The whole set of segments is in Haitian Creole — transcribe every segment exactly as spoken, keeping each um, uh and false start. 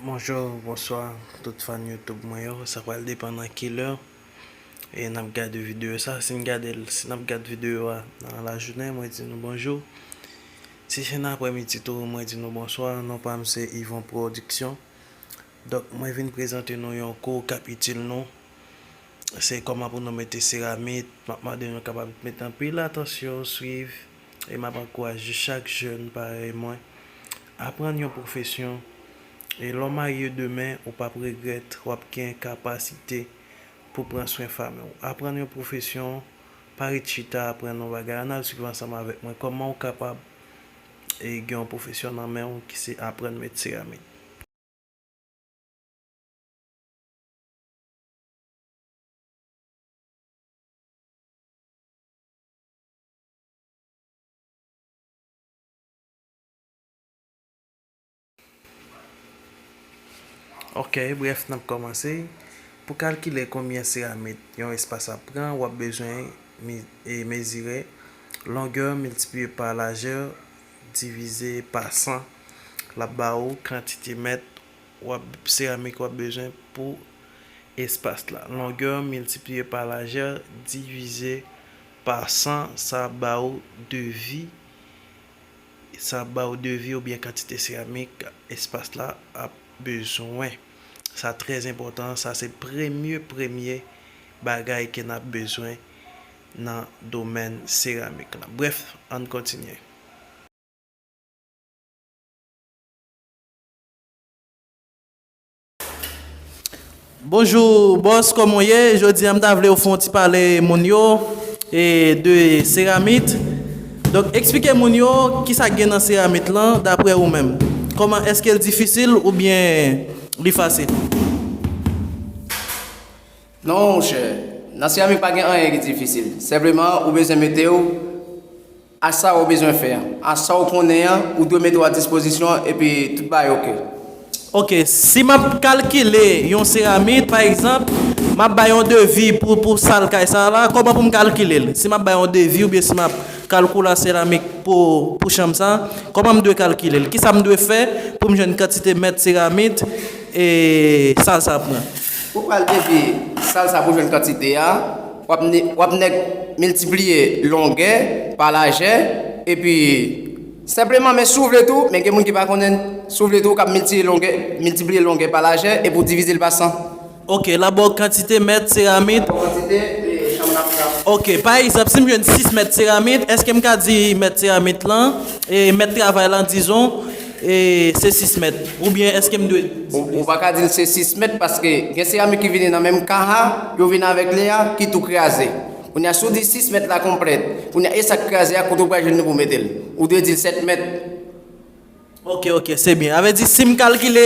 Bonjou, bonswa, tout fan YouTube mwen yo. Sa pral depann nan ki lè e n ap gade videyo sa. Si n gade l, si n ap gade videyo a nan lajounen, mwen di nou bonjou. Si se nan aprèmidi tou, mwen di nou bonswa. Non pa m se Yvon Production. Donk, mwen vin prezante nou yon kou k ap itil nou. Se kòman pou nou mete seramit. M ap mande nou kapab mete anpil atansyon, swiv, e m ap ankouraje chak jèn parèy mwen. Aprann yon pwofesyon, e lè w marye demen, ou p ap regrèt, w ap gen kapasite pou pran swen fanmi w. Aprann yon pwofesyon, pa ret chita, aprann yon bagay. Ann al swiv ansanm avèk mwen kòman w kapab, e, gen yon pwofesyon nan men w ki se aprann mèt seramik. Ok, brèf, n ap kòmanse. Pou kalkile konbyen seramit yon espas ap pran, w ap bezwen mi-, e, mezire longè miltipliye pa lajè divize pa san. L ap ba ou kantite mèt w ap, seramik w ap bezwen pou espas la. Longè miltipliye pa lajè divize pa san, sa ap ba ou devi, sa ap ba ou devi oubyen kantite seramik espas la ap bezwen. Sa trè enpòtan, sa se premye, premye bagay ke n ap bezwen nan domèn seramik la. Brèf, ann kontinye. Bonjou bòs, kòman w ye? Jodi a m ta vle w fè yon ti pale moun yo, e, de seramit. Donk, eksplike moun yo kisa k gen nan seramit lan, daprè ou menm. Kòman, èske l difisil oubyen li fasil? Non, monchè, nan seramik pa gen anyen ki difisil. Senpleman, ou bezwen mete w a sa ou bezwen fè an, a sa ou konnen an, ou dwe mete w a dispozisyon epi tout bagay oke. Ok, si m ap kalkile yon seramit, pa egzanp, m ap bay yon devi pou, pou sal kay sa la, kòman pou m kalkile l? Si m ap bay yon devi oubyen si m ap kalkile seramik pou, pou chanm sa, kòman m dwe kalkile l? Kisa m dwe fè pou m jwenn kantite mèt seramik e sal sa pran? Ou pral devi sal sa pou jwenn kantite a, w ap ne-, w ap nèk miltipliye longè pa lajè, epi senpleman, men si w vle tou, men gen moun ki pa konnen, si w vle tou, w kab miltipliye longè, miltipliye longè pa lajè, epi w divize l pa san. Ok, l ap ba w kantite mèt seramik. Kantite, e, chanm nan pran. Ok, pa egzanp, si m jwenn sis mèt seramik, èske m ka di mèt seramik lan, e, mèt travay lan, dizon, e, se sis mèt? Oubyen èske m dwe... Ou, ou pa ka di l se sis mèt, paske gen seramik ki vini nan menm ka a, yo vini avèk lè a, ki tou kraze. Kounye a, si w di sis mèt la konplèt, kounye a, e sa k kraze a, kote w pral jwenn li pou w mete l? Ou dwe di l sèt mèt. Ok, ok, se byen. Sa vle di, si m kalkile,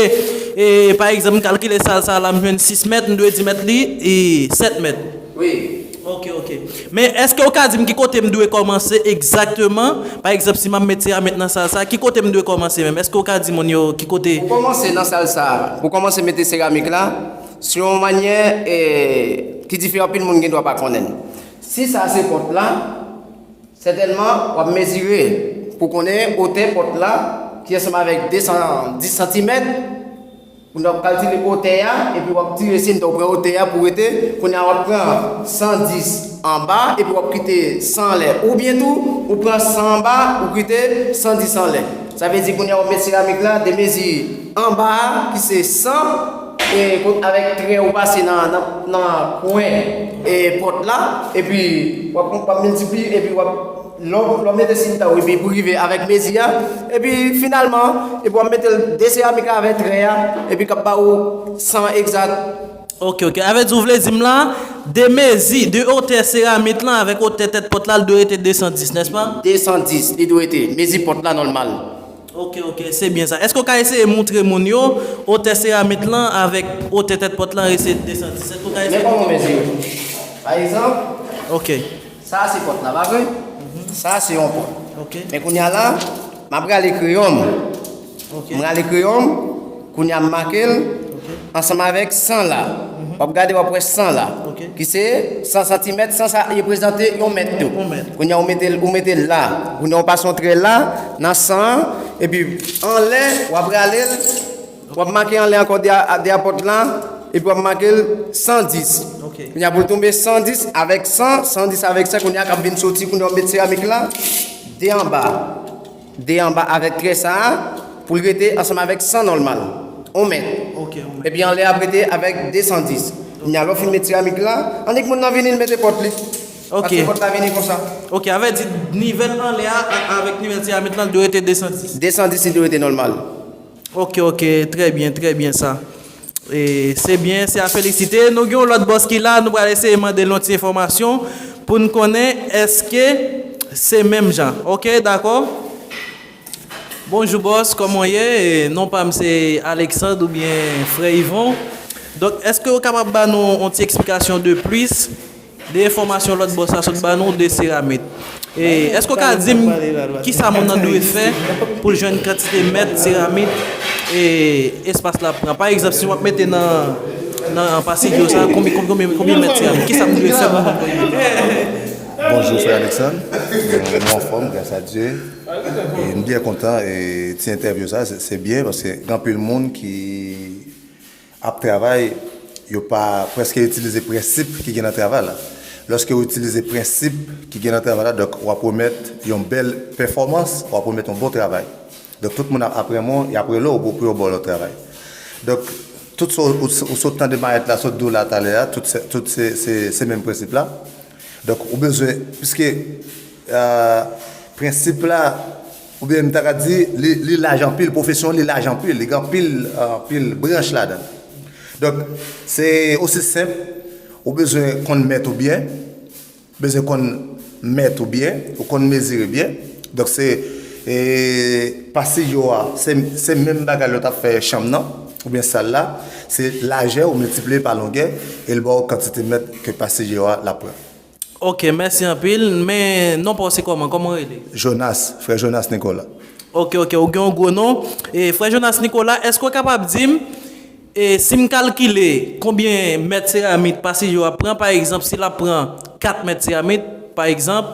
e, pa egzanp, m kalkile sal sa la, m jwenn sis mèt, m dwe di mèt li, e, sèt mèt. Wi. Ok, ok. Men èske w ka di m ki kote m dwe kòmanse egzakteman? Pa egzanp, si m ap met seramik nan sal sa, ki kote m dwe kòmanse menm? Èske w ka di moun yo ki kote? Pou kòmanse nan sal sa, pou kòmanse mete seramik la, se yon manyè, e, ki diferan, anpil moun gen dwa pa konnen l. Si sa se pòt la, sètènman, w ap mezire pou konnen wotè pòt la, ki ansanm avèk de san dis santimèt. Kounye a w ap kalkile wotè a, epi w ap tire siy tan w pran wotè a pou rete. Kounye a w ap pran san dis anba, epi w ap kite san anlè. Oubyen tou, ou pran san anba, ou kite san dis anlè. Sa vle di kounye a w ap met seramik la, de mezi anba a, ki se san, e kot avèk trè ou pase nan, nan, nan kwen, e, pòt la, epi w ap, w ap miltipliye, epi w ap, lè w, lè w mete siy tan w, epi pou rive avèk mezi a, epi finalman, epi w ap mete l de seramik la avèk trè a, epi k ap ba ou san egzak. Ok, ok. Sa vle di, ou vle di m la, de mezi, de wotè seramik lan avèk wotè tèt pòt la, l dwe rete de san dis, nèspa? De san dis, li dwe rete. Mezi pòt la nòmal. Ok, ok, se byen sa. Èske w ka eseye moutre moun yo wotè seramik lan avèk wotè tèt pòt lan rete de san dis? Èske w ka eseye... Men kòman w mezire? Pa egzanp, ok, sa a se pòt la, pa vre? Mhm. Sa a se yon pòt. Ok. Men kounye a la, m ap rale kreyon m. Ok. M rale kreyon m, kounye a m make l, ok, ansanm avèk san la. Mhm. W ap gade, w ap wè san la. Ok. Ki se san santimèt, san sa reprezante yon mèt tou. Yon mèt. Kounye a ou mete l, ou mete l la. Kounye a ou pase yon trè la, nan san an, epi anlè, w ap rale l, W ap make anlè ankò de, de apòt la, epi w ap make l san dis. Ok. Kounye a pou l tonbe san dis avèk san, san dis avèk san, kounye a k ap vin soti, kounye a w ap met seramik la, de anba. De anba avèk trè sa a, pou l rete ansanm avèk san nòmal. On mèt. Ok, on mèt. Epi anlè ap rete avèk de san dis. Kounye a lè w fin met seramik la, annik moun nan vini l mete pòt li. Ok. Paske pòt la vini konsa. Ok, sa vle di nivèl anlè a, a, avèk nivèl seramik la, l dwe rete de san dis. De san dis, li dwe rete nòmal. Ok, ok, trè byen, trè byen sa. E, se byen, se a felisite. Nou gen yon lòt bòs ki la, nou pral eseye mande l yon ti enfòmasyon pou n konnen èske se menm jan. Ok, dakò? Bonjou bòs, kòman w ye? E, non pa m se Alexandre oubyen Frè Yvon. Donk, èske w kapab ba nou yon ti eksplikasyon de plis de enfòmasyon lòt bòs la sot ba nou de seramik? E èske w ka di m kisa moun nan dwe fè pou l jwenn kantite mèt seramik e espas la pran? Pa egzanp, si w ap mete nan, nan pasilyo sa, konbyen, konbyen, konbyen mèt seramik? Kisa m dwe fè pou mwen mete? Bonjou, frè Alexandre. Nou anfòm, gras a Dye. E m byen kontan e ti entèvyou sa, se, se byen paske gen anpil moun ki ap travay, yo pa prèske itilize prensip ki gen nan travay la. Lòske w itilize prensip ki gen nan travay la, donk w ap remèt yon bèl pèfòmans, w ap remèt yon bon travay. Donk tout moun ap, ap renmen w, y ap rele w pou, pou yo ba w lòt travay. Donk tout sa w, w, w sot tande mayèt la, sot di w la talè a, tout se, tout se, se, se menm prensip la. Donk, ou bezwen, piske, euh, prensip la, oubyen m ta ka di, li, li laj anpil, pwofesyon li laj anpil, li gen anpil, anpil branch ladan l. Donk, se osi senp, ou bezwen konn mèt ou byen, bezwen konn mèt ou byen, ou konn mezire byen. Donk, se, e, pasilyo a, se, se menm bagay lè w t ap fè chanm nan, oubyen sal la, se lajè ou miltipliye pa longè, e l ba w kantite mèt ke pasilyo a l ap pran. Ok, mèsi anpil. Men non pa w se kòman? Kòman w rele? Jonas, frè Jonas Nicolas. Ok, ok, ou gen yon gwo non. E, frè Jonas Nicolas, èske w kapab di m, e, si m kalkile konbyen mèt seramik pasilyo a pran, pa egzanp, si l ap pran kat mèt seramik, pa egzanp,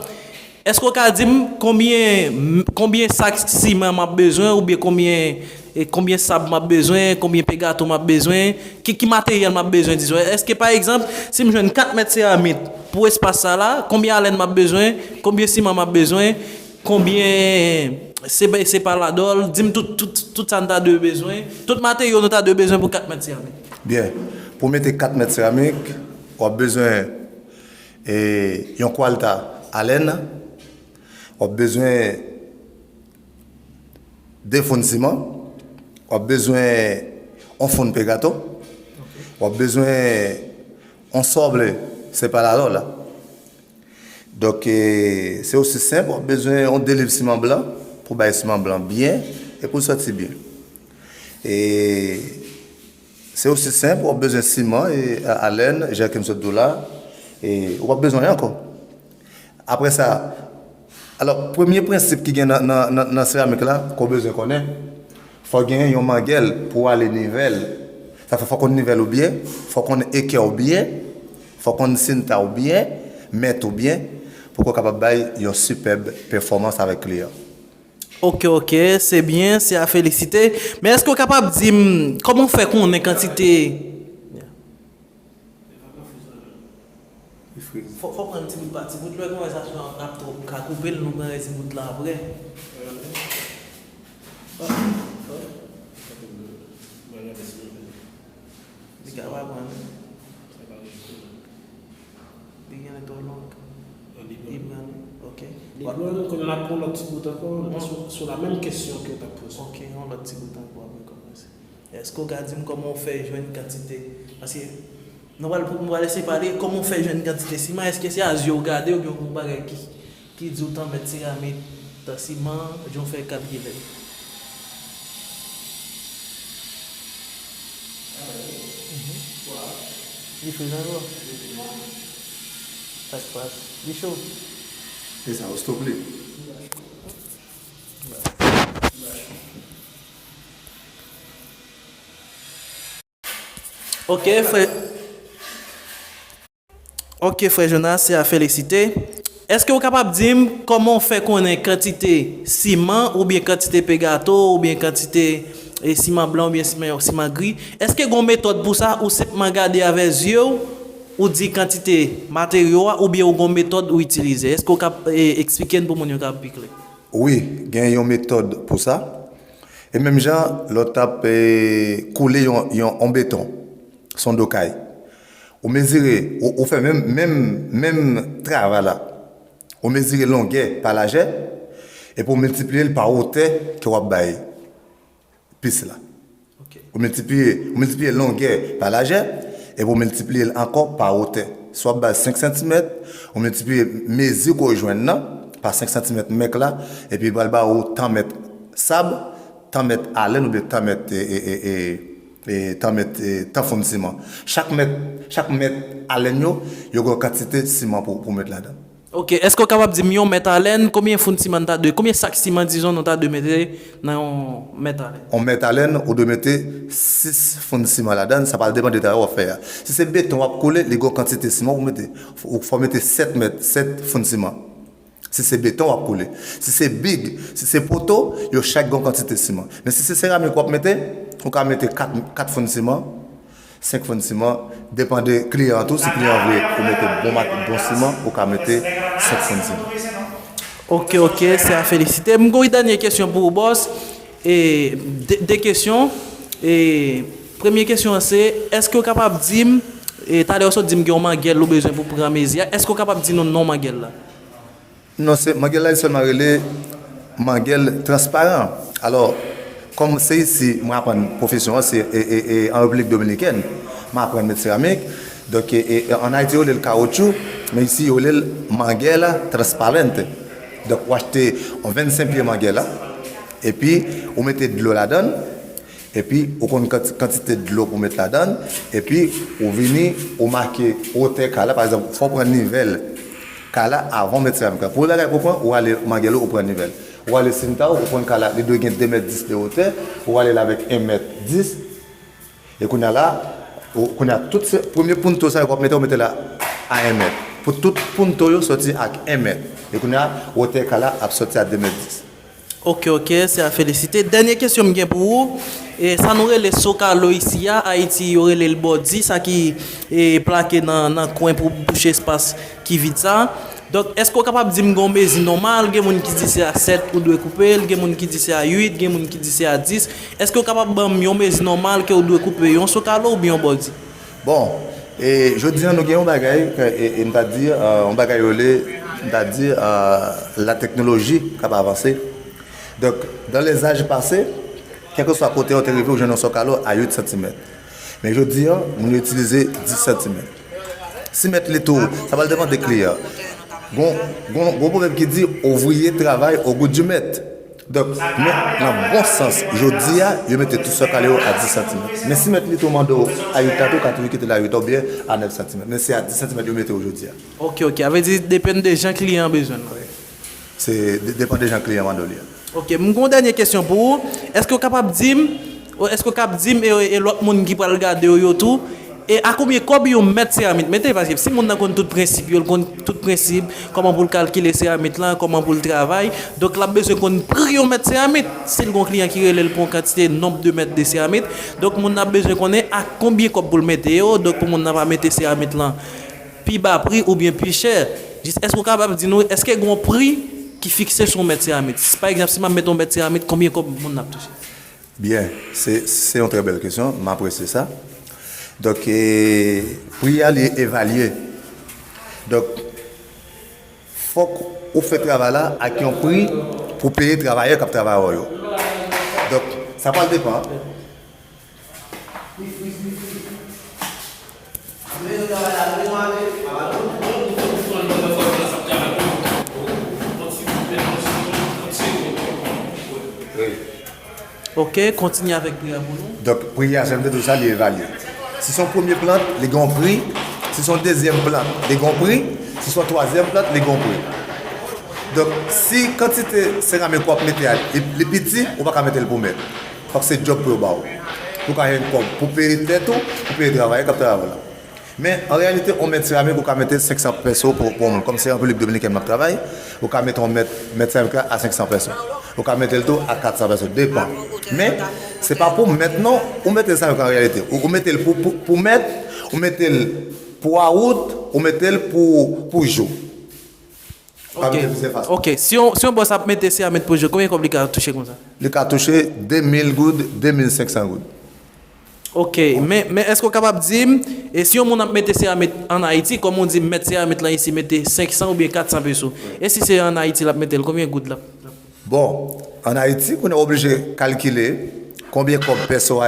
èske w ka di m konbyen, konbyen sak siman m ap bezwen oubyen konbyen e konbyen sab m ap bezwen, konbyen pegato m ap bezwen, ki, ki materyèl m ap bezwen, dizon. Èske, pa egzanp, si m jwenn kat mèt seramik pou espas sa la, konbyen alèn m ap bezwen, konbyen siman m ap bezwen, konbyen se, se paladòl, di m tout, tout, tout sa n ta dwe bezwen, tout materyo nou ta dwe bezwen pou kat mèt seramik. Byen. Pou mete kat mèt seramik, w ap bezwen, e, yon kwalta alèn, w ap bezwen de foun siman, w ap bezwen yon foun pegato, w ap bezwen yon sòble, se pa lalò la. Donk, e, se osi senp, w ap bezwen yon de liv siman blan pou bay siman blan byen e pou l sòti byen. E se osi senp, w ap bezwen siman e a, alèn, jan ke m sot di w la, e ou p ap bezwen anyen ankò. Apre sa, alò, premye prensip ki gen nan, nan, nan, nan seramik la, ke w bezwen konnen, fò w gen yon mangèl pou w ale nivèl. Sa fè fò w konn nivèl ou byen, fò w konn ekè w byen, fò w konn sinta w byen, mèt ou byen, pou ke w kapab bay yon sipèb pèfòmans avèk kliyan. Ok, ok, se byen, se a felisite. Men èske w kapab di m kòman w fè konnen kantite Fò, fò pran ti bout pa ti bout, lè konvèsasyon an ap twòp, m ka koupe l, nou pran rès bout la apre. Li ka pa pran, non. Li genlè twò long. Li pran, ok. Li pran, kounye a n ap pran lòt ti bout ankò, sou, sou la menm kesyon ke w t ap poze. Ok, yon lòt ti bout ankò, apre kòmanse. Èske w ka di m kòman w fè jwenn kantite? Paske nou pral, nou pral eseye pale kòman w fè jwenn kantite siman. Èske se a zye w gade oubyen w gen yon bagay ki, ki di w tan mèt seramik, tan siman, jan w fè kalkile? Mhm. Li fre jan yo? Sa k pase? Li cho? E sa, ou stop li? Ok, frè. Ok, frè Jonas, se a felisite. Èske w kapab di m kòman w fè konnen kantite siman oubyen kantite pegato oubyen kantite, e siman blan oubyen siman, siman gri. Èske gen yon metòd pou sa, ou senpman gade avè zye w, ou di kantite materyo a, oubyen ou gen yon metòd ou itilize? Èske w ka, e, eksplike n pou moun yo ka pi klè? Wi, gen yon metòd pou sa. E menm jan, lè w t ap, e, koule yon, yon, yon beton, se yon do kay. Ou mezire, ou, ou fè menm, menm, menm travay la. Ou mezire longè pa lajè, epi w miltipliye l pa wotè ke w ap bay pis la. Ok. Ou miltipliye, ou miltipliye longè pa lajè, epi w miltipliye l ankò pa wotè. Si w ap bay senk santimèt, ou miltipliye mezi ke w jwenn nan pa senk santimèt mèk la, epi l pral ba ou tan mèt sab, tan mèt alèn oubyen tan mèt, e, e, e, e, e, tan mèt, e, tan foun siman. Chak mèt, chak mèt alèn yo, yo gen yon kantite siman pou, pou met ladan. Ok, èske w kapab di m yon mèt alèn, konbyen foun siman n ta dwe, konbyen sak siman, dizon, nou ta dwe mete nan yon mèt alèn? Yon mèt alèn, ou dwe mete sis foun siman ladan, sa pral depann de travay w ap fè a. Si se beton w ap koule, li gen yon kantite siman pou mete. Fò, fò w mete sèt mèt, sèt foun siman. Si se beton w ap koule. Si se big, si se poto, yo chak gen yon kantite siman. Men si se seramik w ap mete, ou ka mete kat, kat foun siman, senk foun siman, depann de kliyan an tou. Si kliyan an vle ou mete bon mat-, bon siman, ou ka mete senk foun siman. Ok, ok, se a felisite. M gen yon dènye kesyon pou ou, bòs. E, de, de kesyon. E, premye kesyon an se, èske w kapab di m, e, talè w sot di m gen yon mangèl ou bezwen pou pran mezi a, èske w kapab di nou non mangèl la? Non, se mangèl la, li sèlman rele mangèl transparan. Alò, kòm se isi mwen aprann pwofesyon an, se, e, e, e, an Repiblik Dominikèn, mwen aprann met seramik. Donk, e, e, ann Ayiti, yo rele l kawotchou, men isi, yo rele l mangèl transparente. Donk, ou achte yon vennsenk pye mangèl la, epi ou mete dlo ladan l, epi ou konn kanti-, kantite dlo pou met ladan l, epi ou vini, ou make wotè kay la, pa egzanp, fò w pran nivèl kay la avan w met seramik la. Premye bagay pou w pran, ou ale mangèl ou, ou pran nivèl. Ou ale sinta w, ou konn kay la, li dwe gen de mèt dis de wotè, ou ale l avèk en mèt dis. E kounye a la, ou, kounye a, tout se, premye pounto sa yo k w ap mete, ou mete l a, a en mèt. Pou tout pounto yo sòti ak en mèt. E kounye a, wotè kay la ap sòti a de mèt dis. Ok, ok, se a felisite. Dènye kesyon m gen pou ou. E, sa nou rele sokalo isi a, Ayiti, yo rele l bòdi, sa ki, e, plake nan, nan kwen pou bouche espas ki vid sa. Donk, èske w kapab di m gen yon mezi nòmal? Gen moun ki di se a sèt ou dwe koupe l, gen moun ki di se a uit, gen moun ki di se a dis. Èske w kapab ban m yon mezi nòmal ke w dwe koupe yon sokalo oubyen yon bòdi? Bon, e, jodi a nou gen yon bagay, e, e, m ta di, e, yon bagay yo rele, m ta di, e, la teknoloji k ap avanse. Donk, dans les âges passés, kèlkeswa kote w te rive, ou jwenn yon sokalo a uit santimèt. Men jodi a, moun yo itilize dis santimèt. Si mèt li tou, sa pral depann de kliyan. Gon, gon, gon pwovèb ki di, ouvrier travaille au goût du maître. Donk, men, nan bon sans, jodi a, yo mete tout sokalo yo a dis santimèt. Men si mèt li tou mande w a uit la tou, ou ka toujou kite l a uit oubyen a nèf santimèt. Men se a dis santimèt yo mete w jodi a. Ok, ok. A vle di, depann de jan kliyan an bezwen l. Wi. Se de-, depann de jan kliyan mande w li a. Ok, m gen yon dènye kesyon pou ou. Èske w kapab di m, ou èske w kab di m e, e lòt moun ki pral gade w yo tou, e a konbyen kòb yon mèt seramik mete? Paske si moun nan konn tout prensip yo, l konn tout prensip, kòman pou l kalkile seramik lan, kòman pou l travay, donk l ap bezwen konn pri yon mèt seramik. Si l gen yon kliyan ki rele l pou yon kantite nonb de mèt de seramik, donk moun nan ap bezwen konnen a konbyen kòb pou l mete yo, donk pou moun nan pa mete seramik lan pi ba pri oubyen pi chè. Jis èske w kapab di nou, èske gen yon pri ki fikse sou yon mèt seramik? Pa egzanp, si m ap mete yon mèt seramik, konbyen kòb moun nan ap touche? Byen, se, se yon trè bèl kesyon, m apresye sa. Donk, e, pri a, li evalye. Donk, fòk ou fè travay la ak yon pri pou peye travayè k ap travay avè w yo. Donk, sa pral depann. Wi. Ok, kontinye avèk pri a pou nou. Donk, pri a, jan m te di w sa, li evalye. Si se yon premye plant, li gen yon pri. Si se yon dezyèm plant, li gen yon pri. Si se yon twazyèm plant, li gen yon pri. Donk, si kantite seramik w ap mete a, li, li piti, ou pa ka mete l pou mèt. Fòk se djòb pou yo ba w. Pou w ka jwenn kòb, pou peye tèt ou, pou peye travayè k ap travay avè w la. Men, an reyalite, yon mèt seramik, ou ka mete senk san pèso pou, pou yon moun. Kòm se an Repiblik Dominikèn m ap travay, ou ka mete yon mèt, mèt seramik la a senk san pèso. Ou ka mete l tou a kat san pèso, depann. Men, Se pa pou mèt non, ou mete l sa yo an reyalite. Ou, ou mete l pou, pou, pou mèt, ou mete l pou awout, ou mete l pou, pou jou. Pa Ok. mete l pou se fas. Ok, si yon, si yon bòs ap mete seramik pou jou, konbyen kòb li ka touche konsa? Li ka touche de mil goud, de mil senk san goud. Ok, men, men èske w kapab di m, e si yon moun ap mete seramik an Ayiti, kòm ou di m, mèt seramik lan isi mete senk san oubyen kat san peso, e si se an Ayiti l ap mete l, konbyen goud l ap? Bon, an Ayiti, kounye a w oblije kalkile konbyen kòb peso a